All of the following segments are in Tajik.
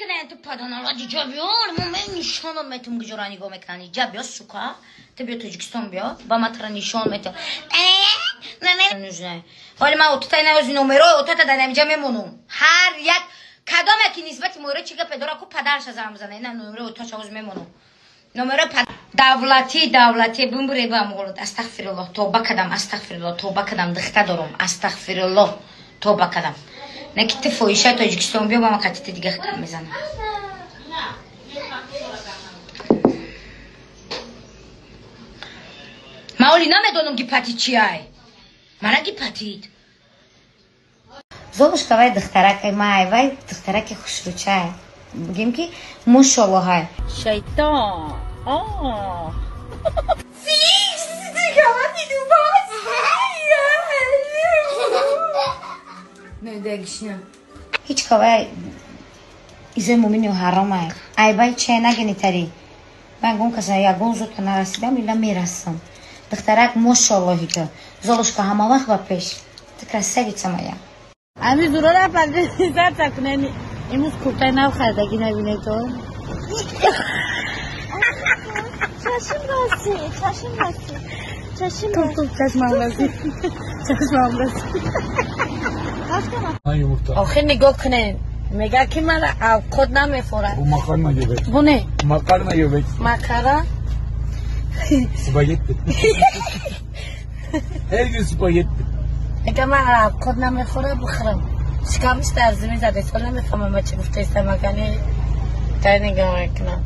кунен, ту паданала диҷа биё, мо мен нишонат метум гуҷора нигоҳ мекунанд. Иҷа биё, сука, ту биё Тоҷикистон биё, ба ма тара нишон метум. Ҳоли ман отатай навози номерои отата дар намиҷа мемонум. Ҳар як кадоме ки нисбати моира чӣ гапе дора, ку падарша занг бизана, ина номерои оташа ҳоз мемонум. Номерои давлатӣ, давлатӣ бимбуре ба муғолат. Астағфируллоҳ, тоба кадам, астағфируллоҳ, тоба кадам, дихта дорум, астағфируллоҳ, тоба кадам. Не ки ту фоҳишаи Тоҷикистон биё, ба ман қатъи ту дига гап мезанам. Ман оли намедонам гепатит чиай. Мана гепатит. Золушка вай духтаракай май, вай духтараки хушрӯчай. Бигем ки мошоллоҳай. Шайтон. О. Ҳеҷ кавай изои мумини ҳаромай. Айбай чай нагенитарӣ. Ман ягон каса ягон зудта нарасидам, ила мерасам. Духтарак мошоллоҳи ту. Золушка ҳама вақт ба пеш. Ту красавица моя. Ами зурора подписаться кунед. Имрӯз куртаи нав харидагӣ набинед то. Чашм расид, чашм расид. Чашм расид. Чашмам расид. Чашмам расид. Охир нигоҳ кунед. Мега ки мара авқот намехӯрад. Bu makarna göbek. Bu ne? Makarna göbek. Makara? Spagetti. Her gün spagetti. Мега мара авқот намехӯрад, бихӯрам. Шикамиш дар зимин зада. Сол намефаҳмам ма чӣ гуфтаистам, агани тай нигоҳ мекунам.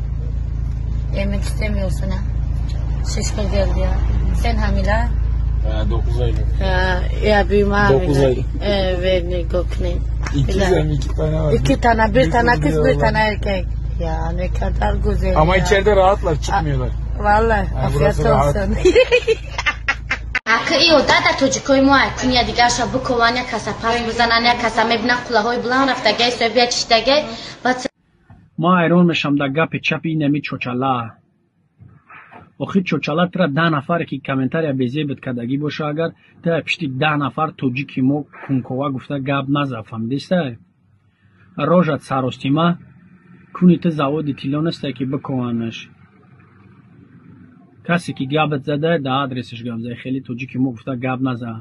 Yemek istemiyorsun ha. Şişko geldi ya. Sen hamile? Ha, 9 aylık. Ha, ya büyüme hamile. 9 aylık. Evet, nigah küneyim. İki tane var. İki tane, bir tane kız, bir tane erkek. Ya ne kadar güzel. Ama ya. İçeride rahatlar, çıkmıyorlar. Vallahi, afiyet olsun. Акы иодата тоҷикои мо куня дигарша бикованя каса пас бизанан, як каса мебинан қуллаҳои буланд рафтагай, соҳибия чиштагай. Ман ҳайрон мешам дар гапи чапи инами чочала. Охир чочала тура 10 нафаре ки комментария безебит кардагӣ боша, агар ту пишти 10 нафар тоҷики мо кункова гуфта гап наза, фаҳмидистай? Рожат саростима куни ту заводи тилло нестай ки бикованаш. Касе ки гапат зада, дар адресаш гап зай, хеле тоҷики мо гуфта гап наза.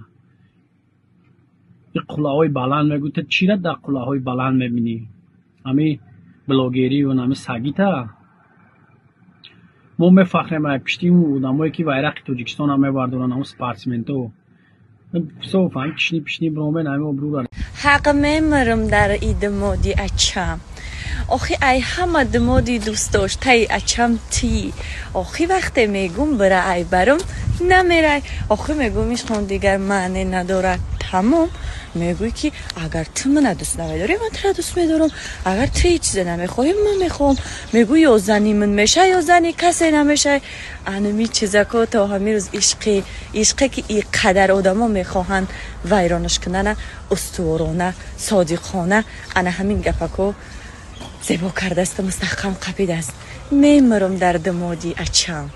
И қуллаҳои баланд мегӯ, ту чира дар қуллаҳои баланд мебинӣ? Ами блогерию ами сагита? Мо мефахрем як пишти одамое ки вайрақи Тоҷикистонам мебардоранд, ҳамон спортсменто. Соф, ҳами кишни пишни биромен, ҳами обрӯра. Ҳақ мемирам дар идимоди ачам. Охи ай ҳама димоди дӯстдоштаи ачам тӣ. Охи вақте мегум бира ай барум намерай. Охи мегум ишқон дигар маъне надорад. Тамом. Мегӯй ки агар ту мана дӯст намедорӣ, ман тура дӯст медорам. Агар ту ҳеҷ чизе намехоҳӣ, ман мехоҳам. Мегӯй ё зани ман мешай, ё зани касе намешай. Анами чизако то ҳамин рӯз ишқи, ишқе ки и қадар одамо мехоҳанд вайронаш кунана, устуворона, содиқона, ана ҳамин гапако зебо кардасту мустаҳкам қапидааст. Мемирам дар димоди ачам.